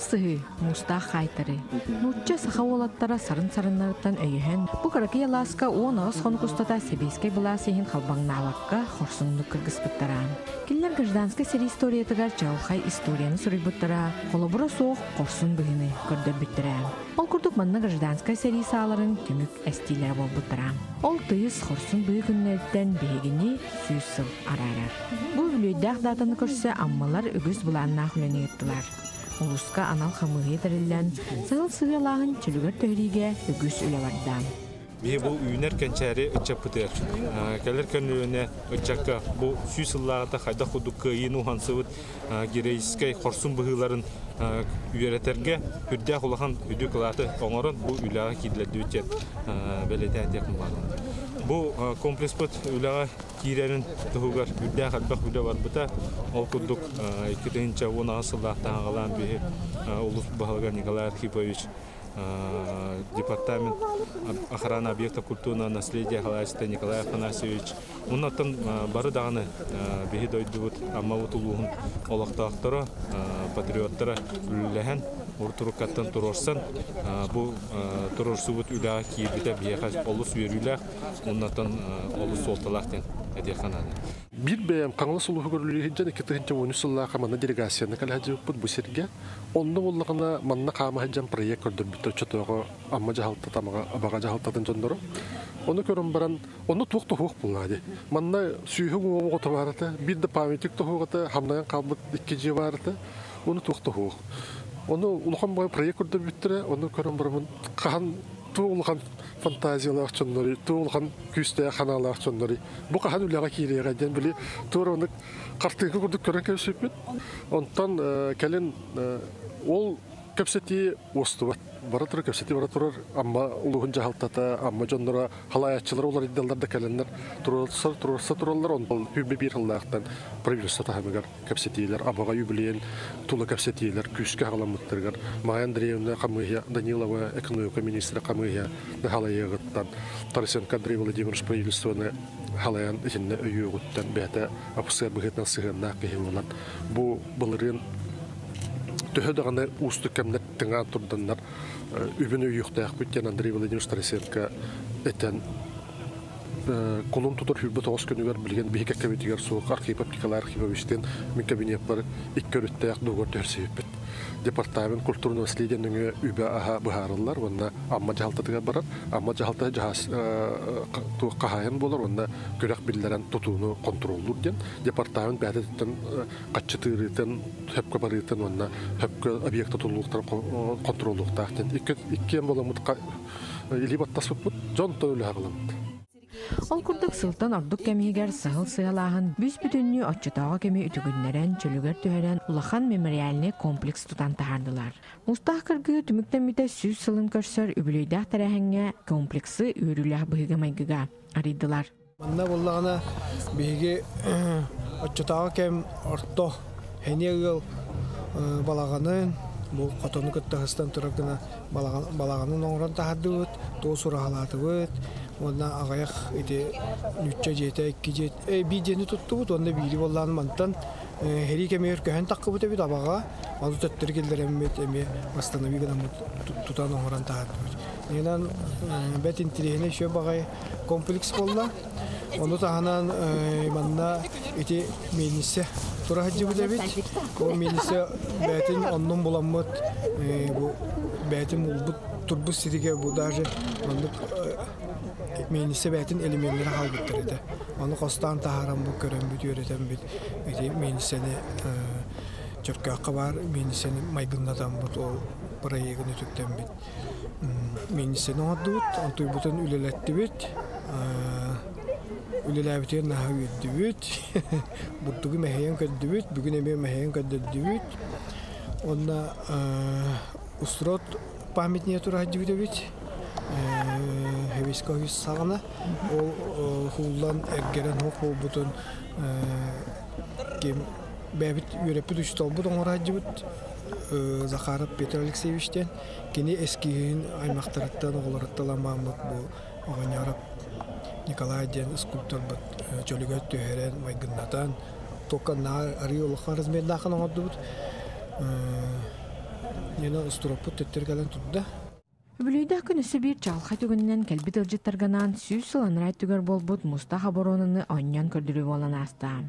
Сыһыы, муустаах хаайтарыы. Нуучча саха уолаттара сарын-сарыннарыттан өйөһөн, бу кыракый алааска 18 хонук устата сэбиэскэй былаас иһин халбаҥнаабакка хорсуннук кыргыспыттара. Кинилэр гражданскай сэрии историятыгар чаҕылхай историяны суруйбуттара, холобура суох хорсун быһыыны көрдөрбүттэрэ. Ол курдук манна гражданскай сэрии сааларын түмүк эстиилэрэ буолбуттара. Ол тыйыс хорсун быһыы күннэриттэн биһигини 100 сыл араарар. Бу үбүлүөйдээх даатаны көрсө Аммалар үгүс былааннаах үлэни ыыттылар. Улууска анал хамыыһыйа тэриллэн, саһыл сыһыалааһын чөлүгэр түһэриигэ үгүс үлэ барда. Биһи бу үүнэр кэнчээри ыччаппытыгар кэлэр көлүөнэ ыччакка бу 100 сыллааҕыта хайдах курдук кыайыыны уһансыбыт героическай хорсун быһыыларын үөрэтэргэ үрдээх улахан үдү кылааты оҥорон бу үлэҕэ киирдилэрдибит диэн бэлиэтээн диэхпин баҕарабын. Бу комплекспыт үлэҕэ киирэрин туһугар үрдээх элбэх үлэ барбыта. Ол курдук 2018 сыллаахтан аҕалаан биһи улуус баһылыга Николай Архипович департамент охрана объекта культурного наследия халаачыта Николай Афанасьевич Оннуттан бары даҕаны биһи дойдубут Аммабыт улууһун олохтоохторо, патриоттара үлэлэһэн, урутуруккаттан туруорсан, бу туруорсубут үлэҕэ киирбитэ биһиэхэ олус үөрүүлээх, оннуттан олус суолталаах диэн этиэххэ наада. Биир бэйэм Хаҥалас улууһугар үлэлии сылдьан 2013 сыллаахха манна делегацияны кэлэ сылдьыбыппыт бу сиргэ. Онно буоллаҕына манна хаама сылдьан проект көрдөрбүттэр оччотооҕу Амма дьаһалтата, Абаҕа дьаһалтатын дьонноро. Ону көрөн баран, онно туох да суох буоллаҕа дии. Манна сүүһү уҥуоҕу оҕото баар этэ, биир да памятник да суох этэ, хамнайан хаалбыт икки дьиэ баар этэ. Ону туох да суох. Ону улахан баҕайы проект көрдөрбүттэрэ, ону көрөн бараммын хаһан туох улахан фантазиялаах дьоннору, туох улахан күүстээх санаалаах дьоннору бу хаһан үлэҕэ киириэҕэ диэн били туора оннук хартыынка курдук көрөн кэбиспиппит. Онтон кэлин ол кэпсэтии уостубат. Бара турар кэпсэтии бара турар Амма улууһун дьаһалтата, Амма дьонноро халаайаччылар уларыйдаллар да кэлэннэр туруорсар туруорса тураллар. Онтон 21 сыллаахтан правительство таһымыгар кэпсэтиилэр, Абаҕа юбилейын тула кэпсэтиилэр күүскэ аҕаламмыттарыгар Майя Андреевна хамыыһыйа, Данилова экономика министрэ хамыыһыйа халайыаҕыттан Тарасенко Андрей Владимирович правительствоны халайан итиннэ өйүөҕүттэн бэйэтэ офицер быһыытынан сыһыаннаах киһи буолан бу былырыын төһө даҕаны уустук кэмнэр тыҥаан турданнар үбүн өйүөхтээхпит диэн Андрей Владимирович Тарасенко этэн кулун тутар 29 күнүгэр билигин биһи кэккэбитигэр суох Архипов Николай Архиповичтыын мин кабинеппар икки өрүттээх дуогар түһэрсибиппит. Департамент культурного наследия нөҥүө үбэ-аһа быһаарыллар уонна Амма дьаһалтатыгар барар. Амма дьаһалта дьаһас туох хаһаайын буолар уонна күрэх биллэрэн тутууну хонтуруоллуур диэн департамент бэйэтиттэн хаччытыырыытын, хөпкө барыытын уонна хөпкө объекта тутуллуохтарын хонтуруоллуохтаах диэн иккиэн буоламмыт илии баттаспыппыт, дьон үлэ аҕаламмыт. Ол курдук сылтан ордук кэмигэр саһыл сыалааһын бүс-бүтүннүү оччотооҕу кэми үтүгүннэрэн, чөлүгэр түһэрэн улахан мемориальнай комплекс тутан таһаардылар. Мустаах кыргыы түмүктэммитэ 100 сылын көрсөр үбүлүөйдээх тэрээһиҥҥэ комплексы үөрүүлээх быһыыга-майгыга арыйдылар. Манна буоллаҕына биһиги оччотооҕу кэм орто эниэ ыал балаҕанын бу хотону кытта сыстан турар гына балаҕанын оҥорон таһаардыбыт, туос ураһалаатыбыт уонна аҕыйах ити ньучча дьиэтэ икки дьиэ биир дьиэни туттубут уонна биири буоллаҕына мантан сэрии кэмигэр көһөн таххыбыт эбит Абаҕа ону төттөрү киллэрэммит эмиэ восстанови гынаммыт тутан оҥорон таһаардыбыт. Инэн бэрт интириэһинэй үчүгэй баҕайы комплекс буолла. Ону таһынан манна ити миэлиссэ тура сылдьыбыт эбит. Ол миэлиссэ бэйэтин оннун буламмыт бу бэйэтин булбут турбут сиригэ бу даже маннык миэлиссэ бэйэтин элеменнэрэ хаалбыттар этэ. Ону хостоон таһааран бу көрөммүт, үөрэтэммит ити миэлиссэни Чөркөөххө баар миэлиссэни майгыннатаммыт ол проегын үтүктэммит Миинньиссэни оҥордубут, онтуйбутун үлэлэттибит. Үлэлээбитигэр наһаа үөрдүбүт. Бурдугу мэһэйэн көрдүбүт, бүгүн эмиэ мэһэйэн көрдөрдүбүт. Уонна Устрот памятнига тура сылдьыбыт эбит. Хэвиска үс саҕана ол хууллан эргэрэн суох буолбутун ким бэйэбит үөрэппит учууталбыт оҥоро сылдьыбыт Захаров Петр Алексеевич диэн. Кини эскиһин аймахтарыттан, оҕолоруттан ламааммыт бу Оҕонньоороп Николай диэн скульпторбут чөлүгэр түһэрэн, майгыннатан, только арыы улахан размердаахын оҥордубут. Нена устураппыт төттөр кэлэн турда. Үбүлүйдээх күн өссө биир чаҕылхай түгэнинэн кэлбит ыалдьыттарга 100 сыл анараа өттүгэр буолбут Муустаах оборонаны оонньоон көрдөрүү буолан ааста.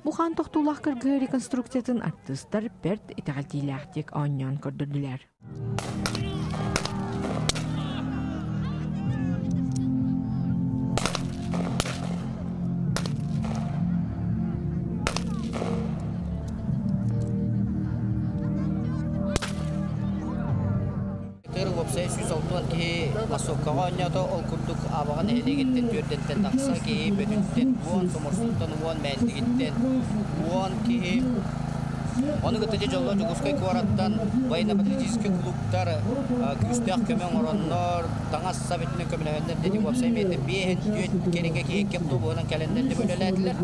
Бу хаан тохтуулаах кыргыһыы реконструкциятын артыыстар бэрт итэҕэлтиилээхтик оонньоон көрдөрдүлэр. Тыр уопсай 160 киһи массовкаҕа оонньоото, ол курдук Абаҕа нэһилиэгиттэн түөрдэттэн тахса киһи, Бөтүнтэн 10, Соморсунтан 10, Мээндигиттэн 10 киһи. Ону кытта дьэ дьолло Дьокуускай куораттан военно-патриотическай клубтар күүстээх көмө оҥороннор, таҥас-сап өттүнэн көмөлөһөннөр дьэ уопсай миэтэ биэһин түөрт кэриҥэ киһи икки автобуһунан кэлэннэр да үлэлээтилэр.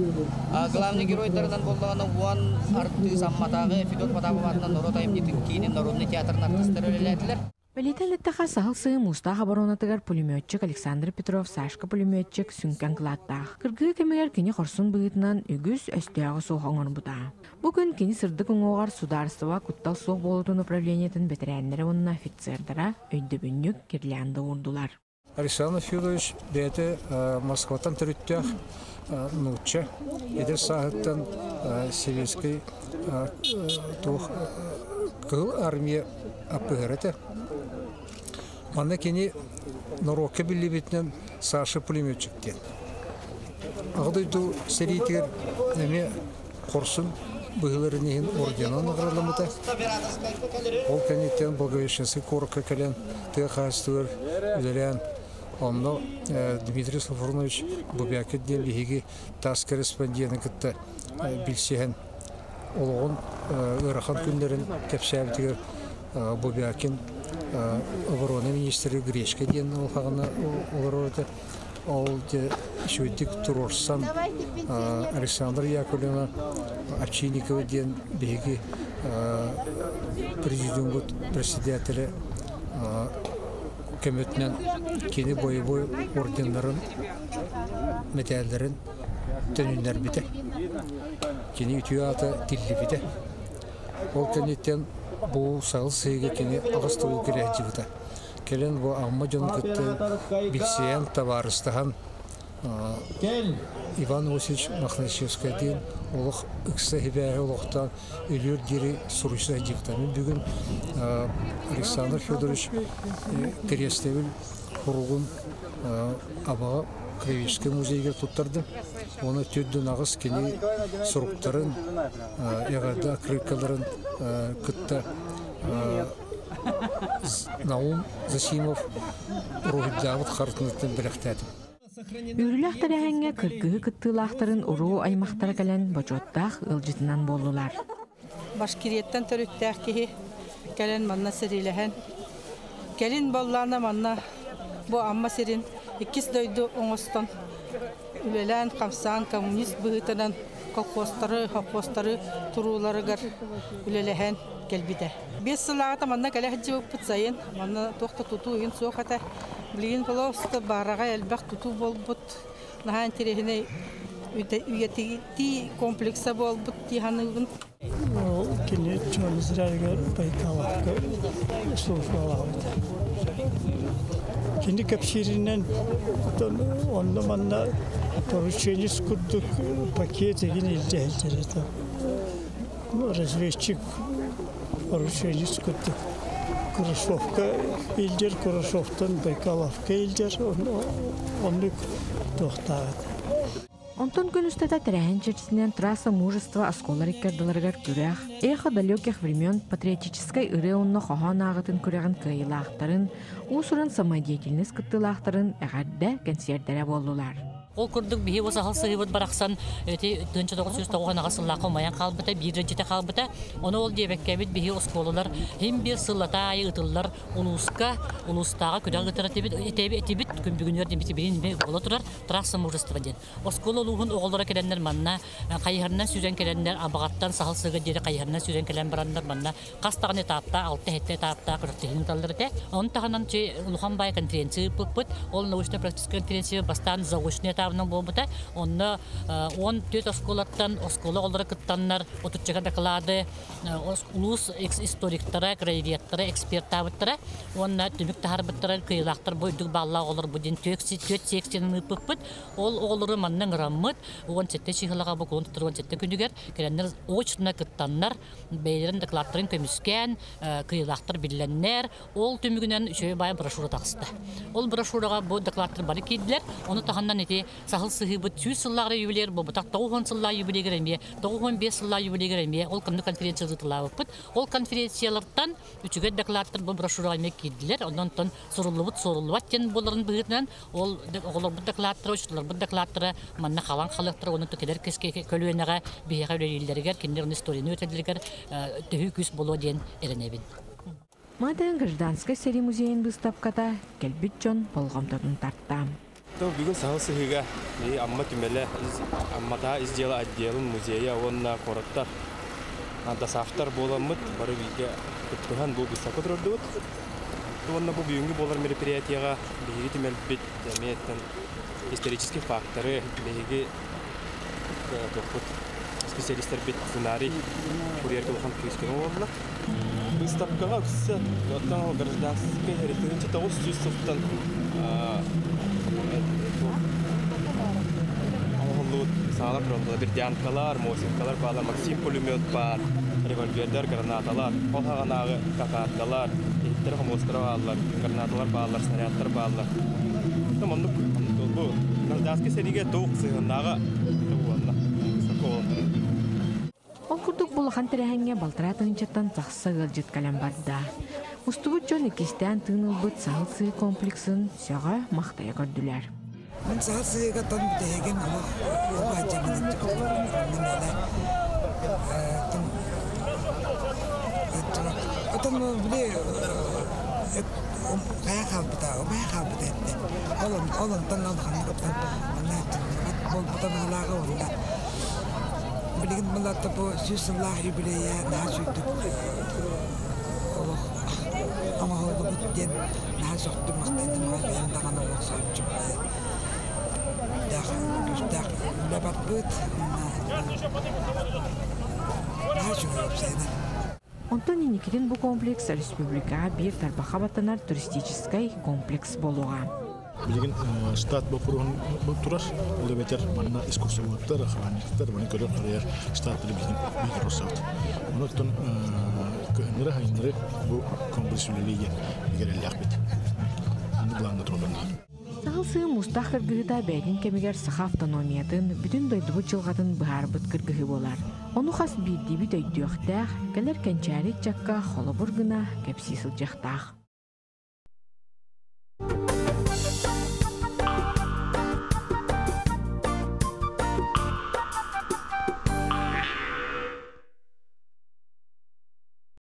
Главный геройдарынан буоллаҕына уон артыыс Амматааҕы Федот Потапов аатынан норуот айымньытын киинин народный театрын артыыстара үлэлээтилэр. Бэлиэтээн эттэххэ, Саһыл Сыһыы муустаах оборонатыгар пулеметчик Александр Петров Сашка пулеметчик сүҥкэн кылааттаах. Кыргыһыы кэмигэр кини хорсун быһыытынан үгүс өстөөҕү суох оҥорбута. Бу күн кини сырдык уҥуоҕар судаарыстыба куттал суох буолуутун управлениетын бэтэрээннэрэ уонна офицердара өйдөбүнньүк гирлянда уурдулар. Александр Федорович бэйэтэ Москваттан төрүттээх нуучча, эдэр сааһыттан Советскай туох Кыһыл Армия аппыһара этэ. Манна кини норуокка биллибитинэн Саша пулеметчик диэн. Аҕа дойду сэриитигэр эмиэ хорсун быһыыларын иһин орденынан наградаламмыта. Ол кэнниттэн Благовещенский куоракка кэлэн тыа хаһаайыстыбатыгар үлэлээн, онно Дмитрий Софронович Бубякин диэн биһиги таас корреспондены кытта билсиһэн олоҕун ыарахан күннэрин кэпсээбитигэр Бубякин оборона министрэ Гречка диэн улахаҕына олорор этэ. Ол дьэ үчүгэйдик туруорсан Александр Яковлевна Овчинникова диэн биһиги президиуммут председателэ көмөтүнэн кини бойобуой орденнарын, мэтээллэрин төнүннэрбитэ. Кини үтүө аата тиллибитэ. Ол кэнниттэн бу саҕыл сыһыыга кини аҕыс төгүл кэлээччибитэ. Кэлин бу Амма дьонун кытта билсиһэн, табаарыстаһан Иван Осич Мохначевскайдыын олох ыкса сибээһи олохтоон өлүөр диэри суруйса сылдьыбыта. Мин бүгүн Александр Федорович Кириэстэбил хуругун Абаҕа Краеведческай музейыгар туттардым. Уонна төрдүн аҕыс кини суруктарын, эҕэрдэ аккырыыккаларын кытта Наум Засимов уруһуйдаабыт хартыынатын бэлэхтээтим. Үөрүүлээх тэрээһиҥҥэ кыргыһыы кыттыылаахтарын уруу аймахтара кэлэн бочуоттаах ыалдьытынан буоллулар. Башкирияттан төрүттээх киһи кэлэн манна сэриилэһэн, кэлин боллаана манна бу Амма сирин иккис дойду оҥостон үлэлээн-хамсаан коммунист быһыытынан колхозтары, совхозтары турууларыгар үлэлэһэн кэлбитэ. 5 сыллааҕыта манна кэлэ сылдьыбыппыт сайын. Манна туох да тутуу иһин суох этэ. Билигин просто баараҕай элбэх тутуу болбут. Наһаа интэриэһинэй үйэтитии комплекса буолбут дии саныыбын. Кини Чон Израильга Байкаловка службалаабыта. Кини кэпсииринэн онно-манна порученец курдук пакет игин илдьэ сылдьар этэ. Разведчик порученец курдук Курашовка илдьэр, Курашовтан Байкаловка илдьэр, оннук туохтаах этэ. Онтон күн устата тэрээһин чэрчитинэн трасса мужества оскуолалар иккардыларыгар күрэх, «Эхо далеких времен» патриотическай ырыа уонна хоһоон ааҕытын күрэҕин кыайыылаахтарын, уус-уран самодеятельность кыттыылаахтарын эҕэрдэ кэнсиэрдэрэ буоллулар. Ол курдук биһи бу саһыл сыһыыбыт барахсан эти 1998 сыллаахха умайан хаалбыта, биир дьиэтэ хаалбыта. Ону ол диэбэккэбит биһи оскуолалар иһин биир сыллата аайы ытыллар улууска, улуустааҕы күрэх ыытар этибит, этибит күн бүгүнүгэр димити билин буола турар трасса мужества диэн. Оскуола улууһун оҕолоро кэлэннэр манна хайыһарынан сүүрэн кэлэннэр Абаҕаттан Саһыл сыһыга диэри хайыһарынан сүүрэн кэлэн бараннар манна хас даҕаны этаптаах, алта-сэттэ этаптаах күрэхтэһиини ыыталлар этэ. Ону таһынан улахан баай конференция ыыппыппыт. Ол научно-практическай конференция бастаан заочный этап этабынан буолбута. Онно 14 оскуолаттан оскуола оҕолоро кыттаннар отуччака доклады улуус историктара, краеведтара, экспертаабыттара уонна түмүк таһаарбыттара кыайыылаахтар бу үрдүк бааллаах оҕолор бу диэн түөрт секцияны ыыппыппыт. Ол оҕолору манна ыҥыраммыт 17 чыһылаҕа бу кулун тутар 17 күнүгэр кэлэннэр очно кыттаннар бэйэлэрин докладтарын көмүскээн кыайыылаахтар биллэннэр. Ол түмүгүнэн үчүгэй баай брошюра таҕыста. Ол брошюраҕа бу докладтар бары киирдилэр. Ону таһынан ити саһыл сыһыыбыт 100 сыллааҕы юбилейр буолбатах 90 сыллаах юбилейгэр эмиэ 95 сыллаах юбилейгэр эмиэ ол кымны конференция ыытылаабыппыт. Ол конференциялартан үчүгэй докладтар бу брошюраҕа эмиэ киирдилэр. Онон суруллубут суоруллубат диэн буоларын быһыытынан ол оҕолорбут докладтара, учууталларбыт докладтара манна халан халыктара уонна кэлэр көлүөнэҕэ биһиэхэ үлэлииллэригэр, кинилэр историяны үөрэтэллэригэр төһүү күүс буолуо диэн эрэнэбин. Мадын гражданскай сэрии музейын быыстапката кэлбит дьон болҕомтотун тарта. Бүгүн Саһыл Сыһыыга Амма түмэлэ, Амматаа ис дьыала отделын музейа уонна куораттар ДОСААФтар буоламмыт бары бииргэ кыттыһан бу быыстапка турардыбыт. Уонна бу бүгүҥҥү буолар мероприятиеҕа биһиги түмэлбит эмиэттэн исторический факторы биһиги тохпут специалистэрбит сценарий курьерга улахан күүскэ буолла. Выставкаҕа үксэ оттон гражданскай 1900 сылтан оҥоһуллубут саалар тураллар. Бердянкалар, Мосинкалар баалар, Максим пулемет баар, револьвердер, гранаталар, ол хаҕанааҕы кокардалар, иһиттэр хомуостара бааллар, гранаталар бааллар, снарядтар бааллар. Оннук бу гражданскай сэриигэ туох сыһыаннааҕа буолла. Ол курдук булахан тэрээһиҥҥэ балтараа тыһыынчаттан тахса ыалдьыт кэлэн барда. Мустубут дьон иккистээн тыын ылбыт Саһыл Сыһыы комплексын сөҕө махтайа көрдүлэр. Мин Саһыл Сыһыыга тон бүтэһигин олох Отон били хайа хаалбыта, убайа хаалбыта этте. Ол ол онтон улаханнык оттон манна буолбута быһылааҕа уонна билигин буллатта бу 100 сыллаах юбилейа наһаа сүүрдүк олох оҥоһуллубут диэн наһаа сөхтүм махтайдым аҕай бэйэм даҕаны олох соһуччу күүстээх үлэ барбыт наһаа үчүгэй уопсайынан. Онтон инникитин бу комплекс республикаҕа биир тарбахха баттанар туристическай комплекс буолуоҕа. Билигин штат боппуруоһун турар, ол эбэтэр манна экскурсоводтар, охранниктар, маны көрөр-харайар штаттары билигин биир туруорсабыт. Онон кыһыннары-сайыннары бу комплекс үлэлиэ диэн бигэрэллээхпит. Аны былаанна тураллар. Саһыл сыы муустаах кыргыһыыта бэйэтин кэмигэр саха автономиятын, бүтүн дойдубут дьылҕатын быһаарбыт кыргыһыы буолар. Ону хас биирдиибит өйдүөхтээх, кэлэр кэнчээри ыччакка холобур гына кэпсии сылдьыахтаах.